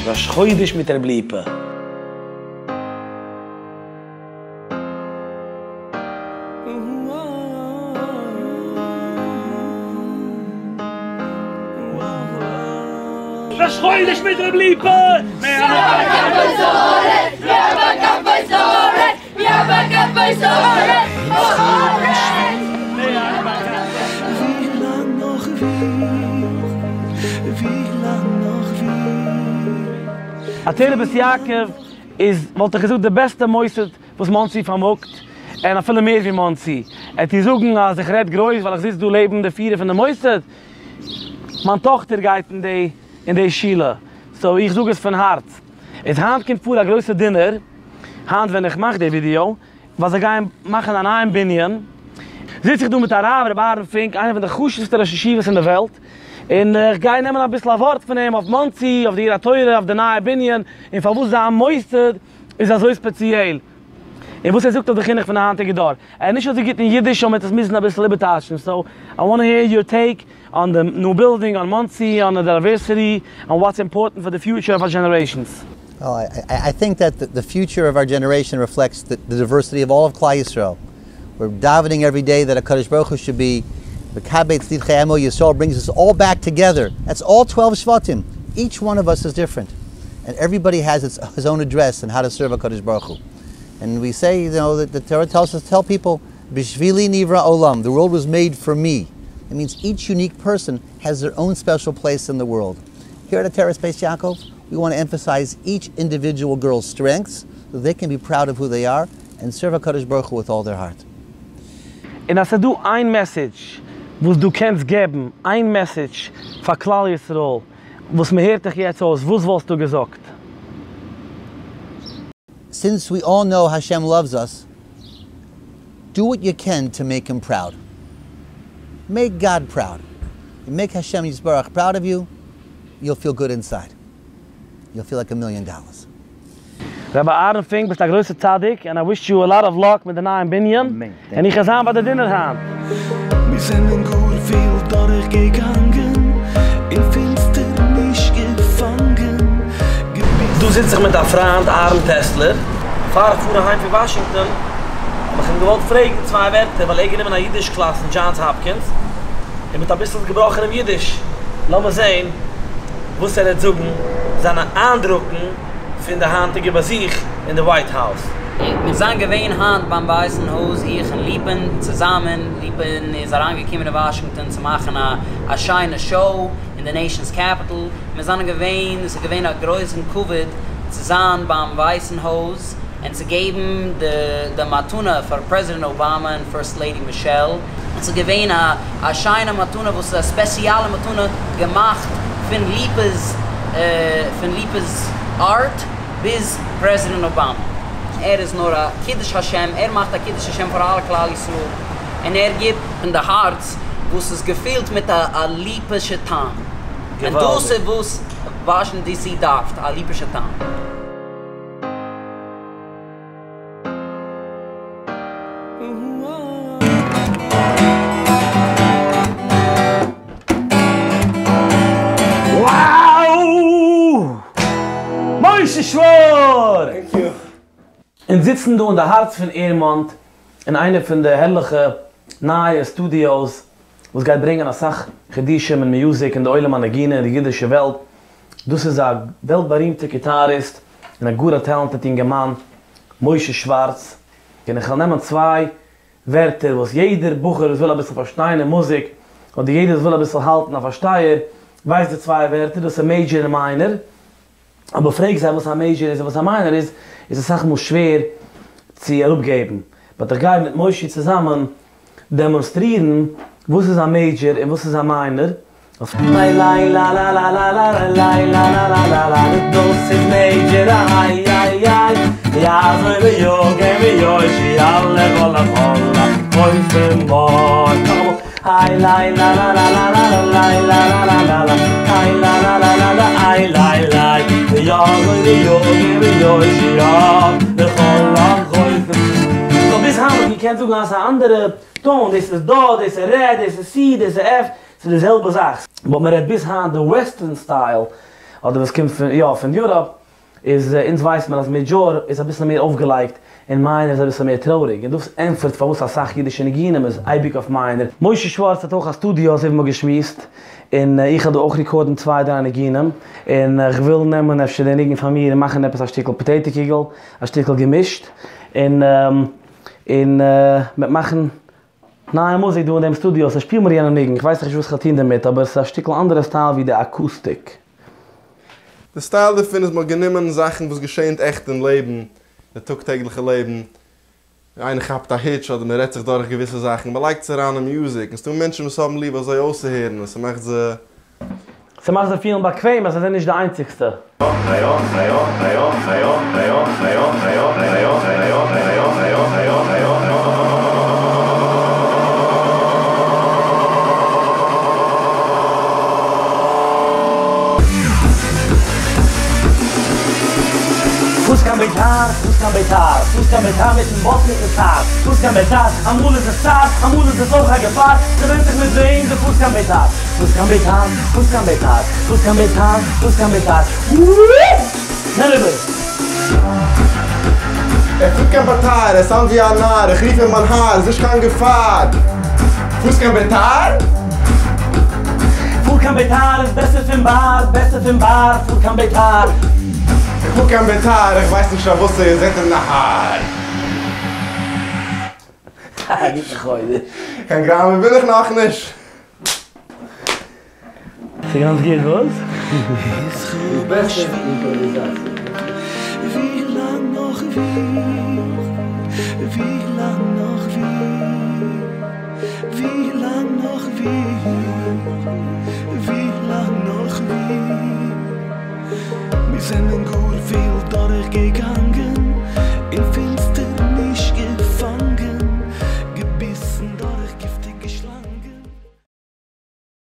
ראש חודש מיט רב ליפא. ראש חודש מיט רב ליפא! עטרת בית יעקב איז וואלט איך געזאגט די בעסטע מוסד וואס מאנסי פארמאגט, און אפילו מער ווי מאנסי. עט איר זאגן אז איך רעד גרויס ווייל איך זיץ דא לעבן די פירער פון די מוסד? מיין טאכטער גייט אין די אין די שולע, so איך זאג עס פון הארץ. איז היינט קומט פאר א גרויסע דינער, היינט ווען איך מאך די ווידיאו, ווייל זיי גייען מאכן א נייעם בנין, זיץ איך דא מיט הרב רבי אהרן פינק, איינער פון די חשוב'סטע ראשי ישיבות אין די וועלט, און איך גיי נעמען אביסל א ווארט פון אים אויף מאנסי, אויף די עיר התורה, אויף די נייע בנין, און פארוואס זיין מוסד איז אזוי ספעציעל, און וואס ער זאגט אויף די חינוך פון די היינטיגע דור. ער איז נישט אזוי גוט אין אידיש, so מ'וועט עס מוזן אביסל איבערטייטשן, so I want hear your take on the new building, on Monsey, on the diversity, on what's important for the future of our generations. Well, I, I think that the, the future of our generation reflects the, the diversity of all of Klal Yisrael. We're davening every day that HaKadosh Baruch Hu should be Mekabetz Nidchei Amo Yisrael brings us all back together. That's all 12 Shvatim. Each one of us is different. And everybody has its, his own address and how to serve HaKadosh Baruch Hu. And we say, you know, that the Torah tells us to tell people, Bishvili Nivra Olam, the world was made for me. It means each unique person has their own special place in the world. Here at Ateres Beis Yaakov, we want to emphasize each individual girl's strengths so they can be proud of who they are and serve HaKadosh Baruch Hu with all their heart. און אז ס'איז דא איין message וואס דו קענסט געבן, איין message פאר כלל ישראל, וואס מען הערט דיך יעצט אויס, וואס וואלסטו געזאגט? Since we all know Hashem loves us, do what you can to make him proud. Make God proud. You make Hashem Yisbarach proud of you, you'll feel good inside. You'll feel like a million dollars. רבי אהרן פינק, ביסט א גרויסער צדיק, and I wish you a lot of luck מיט די נייעם בנין, און איך וועל זיין ביי די דינער היינט. מיר זענען גאר פיל דורכגעגאנגען, אין פינסטערניש געפאנגען, דא זיץ איך מיט א פריינד אהרן טעסלער, פאר איך פאר אהיים פון וואשינגטאן האב איך אים געוואלט פרעגן צוויי ווערטער ווייל ער האט גענומען א אידיש קלאס אין דזשאנס האפקינס און מיט אביסל געבראכענעם אידיש, לאמיר זען וואס ער וועט זאגן זיינע איינדרוקן פון די היינטיגע באזוך אין די ווייט האוז. מיר זענען געווען היינט ביים ווייסן הויז איך און ליפען צוזאמען, ליפען איז אריינגעקומען אין וואשינגטאן צו מאכן א א שיינע show אין די nation's capital, מיר זענען געווען, עס איז געווען א גרויסן כבוד צו זיין ביים ווייסן הויז און צו געבן די די מתנה פאר פרעזידענט אבאמא און First Lady מישעל, עס איז געווען א א שיינע מתנה וואס איז א ספעציאלע מתנה געמאכט פון ליפע'ס פון ליפע'ס art ביז פרעזידענט אבאמא. ער איז נאר א קידוש השם, ער מאכט א קידוש השם פאר אלע כלל ישראל, און ער גיבט פון די הארץ וואס איז געפילט מיט א א ליפישע טעם, און דאס איז וואס וואשינגטאן די סי דארף, א ליפישע טעם. Wow! משה שווארץ! אונז זיצן דא אין די הארץ פון עירמאנט, אין איינע פון די הערליכע נייע studios וואס גייט ברענגען אסאך חידושים און music אין די עולם הנגינה אין די אידישע וועלט. דאס איז א וועלט בארימטע גיטאריסט און א גאר א talented אינגערמאן, משה שווארץ. און איך וועל נעמען צוויי ווערטער וואס יעדער בחור וואס וויל אביסל פארשטיין אין מוזיק, אדער יעדער וואס וויל אביסל האלטן א פארשטייער, ווייסט די צוויי ווערטער, דאס איז major און minor. אבער פרעג זיי וואס א major איז און וואס א minor איז, איז אסאך מאל שווער צו אראפגעבן. But איך גיי מיט מושי צוזאמען דעמאנסטרירן וואס איז א major און וואס איז א minor. ליי ליי לא לא לא לא לא ליי לא לא לא לא לא דאס איז major איי איי איי יא אזוי ווי יאגע ווי יושי אלע וואלע וואלע קויפן מאר איי ליי לא לא לא לא לא ליי לא לא לא לא לא איי לא לא לא לא לא איי ליי ליי יא אזוי ווי יאגע ווי יושי אלע וואלע קויפן. So ביז היינט האט געקענט זאגן אז ס'איז א אנדערע tone, דאס איז דא, דאס איז רע, דאס איז סי, דאס איז עף, ס'איז די זעלבע זאך. But מען רעדט ביז היינט די western style. אדער וואס קומט פון יא פון יוראפ, איז אונז ווייסט מען אז מעידזשאר איז אביסל מער אויפגעלייגט און מיינער איז אביסל מער טרויעריג, און דאס ענטפערט פארוואס אסאך אידישע ניגונים איז אייביג אויף מיינער. משה שווארץ האט אויך א סטודיאו אזוי ווי מ'האט געשמועסט, און איך האב דא אויך רעקארדן צוויי דריי ניגונים, און כ'וויל נעמען אפשר די ניגון פאר מיר און מאכן עפעס א שטיקל פאטעיטא קוגל, א שטיקל געמישט, און און מ'וועט מאכן נייע מוזיק דא אין דעם סטודיאו, סאו שפיל מיר יענע ניגון, כ'ווייס נאכנישט וואס כ'וועל טון דערמיט, אבער ס'איז א שטיקל אנדערע סטייל ווי די אקוסטיק. די סטייל דערפון איז מ'האט גענומען זאכן וואס געשענט עכט אין לעבן, די טאג טעגליכע לעבן, איינער כאפט א היטש אדער מ'רעדט זיך דורך געוויסע זאכן, מ'לייגט עס אריין אין מוזיק, און ס'דא מענטשן וואס האבן ליב אזוי אויסצוהערן און ס'מאכט זיי. ס'מאכט זיי פילן באקוועם אז זיי זענען נישט די איינציגסטע. פארסט קיין ביתר, פארסט קיין ביתר, פארסט קיין ביתר מיטן באס מיטן קאר, פארסט קיין ביתר, אמאל איז עס צארט, אמאל איז עס אויך א געפאר, ס'ווענדט זיך מיט וועם דו פארסט קיין ביתר, פארסט קיין ביתר, פארסט קיין ביתר, פארסט קיין ביתר, פארסט קיין ביתר, נעם איבער! ער פארט קיין ביתר, ער סאונדט ווי א נאר, איך רוף אים מיין האר, ס'נישט קיין געפאר. פארסט קיין ביתר? פאר קיין ביתר איז בעסער פון באר, בעסער פון באר, פאר קיין ביתר. איך פאר קיין ביתר, איך ווייס נישט פארוואס ער זעט אין נהר. א גוטן חודש. קיין גראמען וויל איך נאכנישט. ס'גאנץ גוט, וואס? די בעסטע ווי לאנג נאך ווי ווי לאנג נאך ווי ווי לאנג נאך ווי ווי לאנג נאך ווי מיר זענען גאר פיל דורכגעגאנגען.